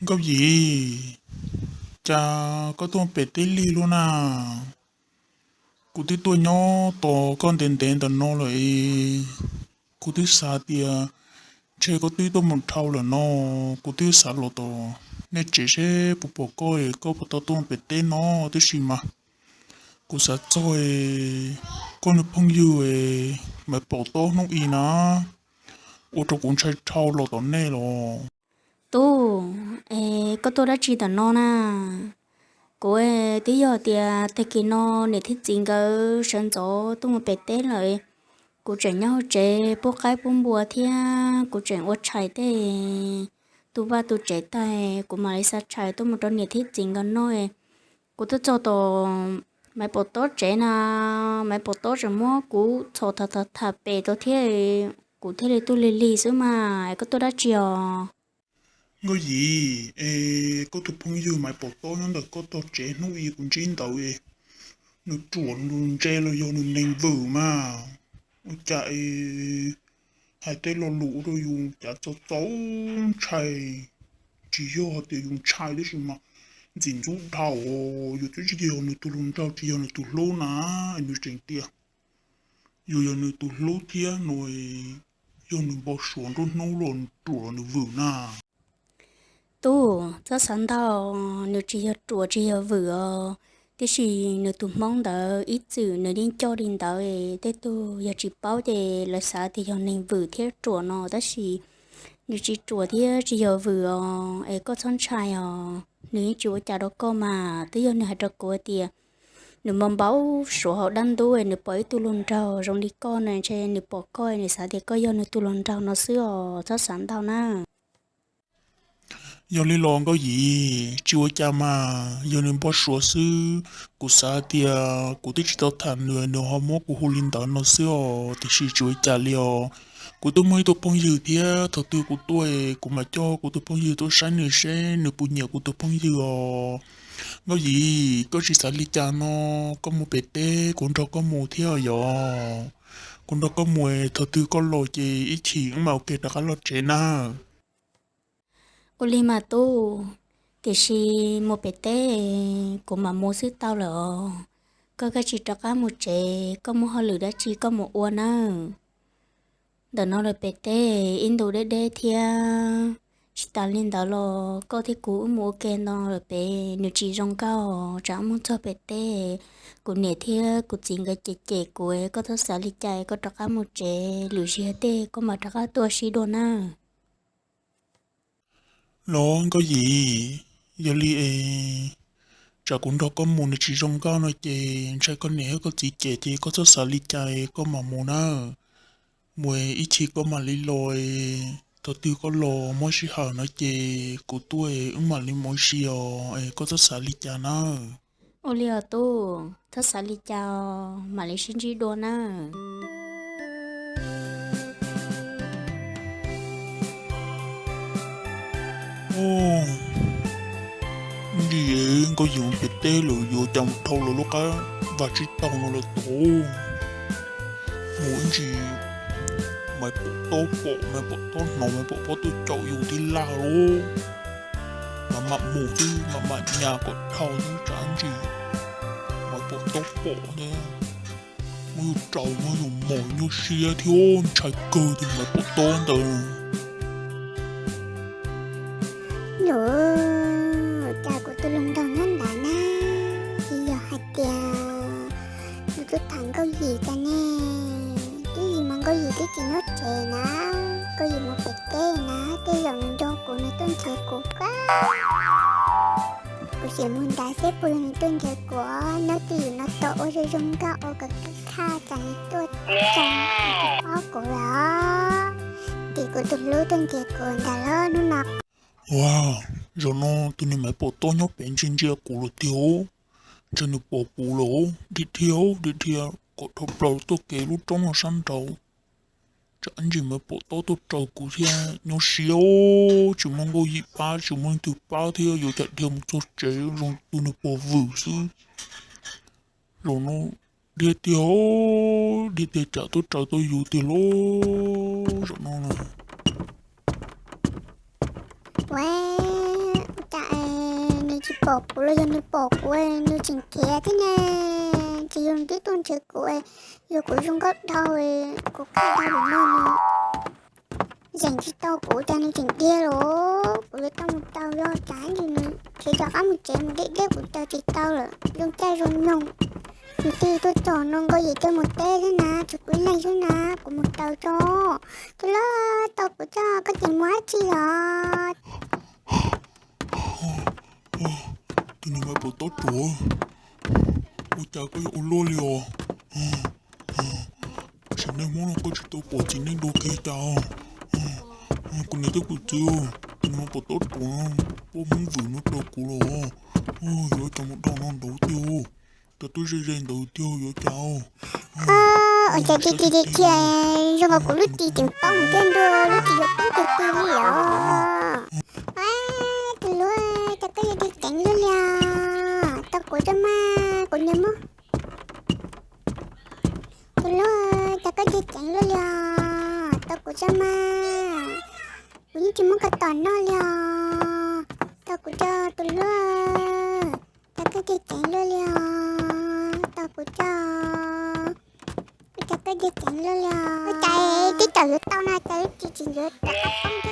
Nkauj Yim, cas koj tuaj pem teb lig luaj na? Kuv twb tuaj nyob tos koj ntev ntev ntawm no lawm es kuv twb xav tias ntshe koj twb tuaj mus dhau lawm no. Kuv twb xav los tom nej tsev seb puas pom koj es koj puas tau tuaj pem teb no, tab sis mas kuv xav txog koj niag phooj ywg Maiv Pom Tob hnub i na, ua rau kuv ntshai dhau los tom nej los. Tub, es koj tuaj dab tsi ntawm no na? Kuv twb yog tias tag kis no niam thiab txiv nkawd sawv ntxov tuaj mus pem teb lawm, kuv tseem nyob hauv tsev pub qaib pub npua thiab kuv tseem ua tshais tej tu vaj tu tsev tag, kuv mam li xa tshais tuaj mus rau niam thiab txiv nkawd noj. Kuv tuaj txog tom Maiv Pom Tob tsev na, Maiv Pom Tob tseem muab kuv txhom tham tham tham pem tau thiab, kuv thiaj li tuaj lig lig xwb mas. Es koj tuaj dab tsi os? Nkauj Yim, es koj tus phooj ywg Maiv Pom Tob nyob ntawm koj tog tsev hnub i kuv ntsib ntawd es nws ruam nws ntse los yog nws neeg vwm mas, ua cas es hais tej lo lus ua rau yus cas txaus txaus ntshai. Tsis yog tias yus ntshai tab sis mas ntxim ntxub dhau, yus twb tsis yog nws tus hluas nraug, tsis yog nws tus hlub na, nws tseem tias yus yog nws tus hlub thiab no, yog nws npau suav nruab hnub los nws ruam los nws vwm na. Tub, txhob xav ntau, nws tsis yog ruam tsis yog vwm os, tiam sis nws tus hmoob ntawd ib txwm nws yeej coj li ntawd, tej tug yog tsis paub ces lawv xav tias yog neeg vwm thiab ruam no, tab sis nws tsis ruam thiab tsis yog vwm os, es koj txhob ntshai os, nws yeej tsis ua cas rau koj mas. Twb yog nws hais rau kuv tias nws npau npau suav hauv dab ntub, nws pom ib tug hluas nraug zoo li koj no, ntshe nws pom koj nws xav tias koj yog nws tus hluas nraug no xwb os, txhob xav ntau na. Yog li los Nkauj Yim, tsis ua cas mas, yog nws npau suav xwb. Kuv xav tias kuv twb tsis tau tham nws, nws ho muab kuv hu li ntawd no xwb os, tiam sis tsis ua cas li os. Kuv twb muaj ib tug phooj ywg thiab, thaum twg kuv tuaj kuv mam coj kuv tus phooj ywg tuaj saib nws seb nws puas nyiam kuv tus phooj ywg os. Nkauj Yim, koj tsis xav li cas no, koj mus pem teb kuv nrog koj mus thiab yom. Kuv nrog koj mus, thaum twg koj los ces ib chim wb mam ua ke rov qab los tsev na. Ua li mas tub, tiam sis mus pem teb kuv mam mus xwb tau lawm os. Koj kav tsij rov qab mus tsev, koj muaj hauj lwm dab tsi koj mus ua nawb. Ntawm no lawm pem teb ib ntus deb deb thiab. Tsis tas li ntawd los koj thiab kuv wb mus ua ke no lawm pem nws tsis zoo nkauj, tsam wb mus txog pem teb kuv niam thiab kuv txiv nkawd cem cem kuv, koj txhob xav li cas, koj rov qab mus tsev, lwm zaus tej koj mam rov qab tuaj sib dua nawb. Los Nkauj Yim, yog li es tsam kuv nrog koj mus nws tsis zoo nkauj no ces ntshai koj niam thiab koj txiv cem ces koj txhob xav li cas, koj mam mus nawb. Mus ib chim koj mam li los, thaum twg koj los muaj sij hawm no ces kuv tuaj wb mam li mus ua si os, koj txhob xav li cas nawb. Ua li os tub, txhob xav li cas, mam li sib ntsib dua nawb. Ntsis Nkauj Yim pem teb lawm yuav cas mus dhau los lub qab vaj tsib taug no lawm tod. Mus ib ntsis Maiv Pom Tob pom, Maiv Pom Tob hnov, Maiv Pom Tob tuaj caum yus tib laj lauj. Mas mam mus xwb, mam mam nyas kom dhau xwb, tsam ntsis Maiv Pom Tob pom thiab muab yus raus muab yus mos nyuaj siab thiab, ntshai kawg tus Maiv Pom Tob ntawd. Nws, cas kuv tus hluas nraug nyob ntawd na, tsis yog hais tias nws tuaj tham Nkauj Yim cas ne? Twb vim mas Nkauj Yim twb tsis nyob tsev na, Nkauj Yim mus pem teb na, tej zaum nws nco kuv nws tuaj nrhiav kuv. Kuv sim mus nrad seb puas yog nws tuaj nrhiav kuv, nyob twj ywm no tos ua zoo zoo nkauj ua kom txhij txhaj tsam nws tuaj tsa ob kuv los. Tim kuv tus hlub tuaj nrhiav kuv ntag los hnub no. Ua, zaum no tus niag Maiv Pom Tob nyob pem ntsia ntsia kuv lawm tiag, ntshe nws pom kuv lawm, dhia dhia dhia dhia kom dhau plaws tuaj kev lub roob no sab nraud. Tsam ntsis Maiv Pom Tob tuaj raws kuv thiab, nyuaj siab, tsis muaj Nkauj Yim pab tsis muaj leej twg pab thiab, yuav cas dhia mus txog tsev zoo tus niag pog vwm xwb. Zaum no dhia tiag, dhia tiag tsam tuaj raws tau yus tiag lauj zaum no na. Ua, pom kuv los yog nws pom kuv, nws tseem khiav thiab ne. Tsis yog nws twb tuaj nrhiav kuv, yog kuv zoo nkauj dhau, kuv qab dhau lawm no nws zeem tsis tau kuv ces nws tseem dhia los. Kuv yuav tau mus raws yog tsam nws khiav rov qab mus tsev mus deb deb kuv raws tsis tau lawm, zoo caij zoo nyoog. Nws twb tuaj txog no nkauj yim twb mus teb xwb na, tsis kuv ib leeg xwb na, kuv mus raws tso. Tus hlub, tau kuv tso, koj tseem mus dab tsi los? Tus niag maiv pom tob ruam, ua cas koj yuav ua luaj li os? Sim neej Hmoob no koj tsis tau pom txiv neej dua kiag cas? Kuv niam thiab kuv txiv, tus niag maiv pom tob ruam no, poj Hmoob vwm no rau kuv los, yuav cov mus dhau no ntawd tiag, cov twb ze ze ntawd tiag yuav cas? Ua cas ris ris ris thiab, zoo nkaus kuv lub ris tseem poob thiab ntuj, lub ris yuav poob tiag tiag li os. Tus hlub, cas koj yuav ris ceev luaj li os? Tau kuv tso mas, kuv niam muab. Tus hlub, cas koj ris ceev luaj li os? Tau kuv tso mas, kuv yeej tsis muab koj tom noj li os. Tau kuv tso tus hlub, cas koj ris ceev luaj li os? Tau kuv tso, cas koj ris ceev luaj li os? Ua cas twb txawm yuav tau no cas lub ris tseem yuav rov qab poob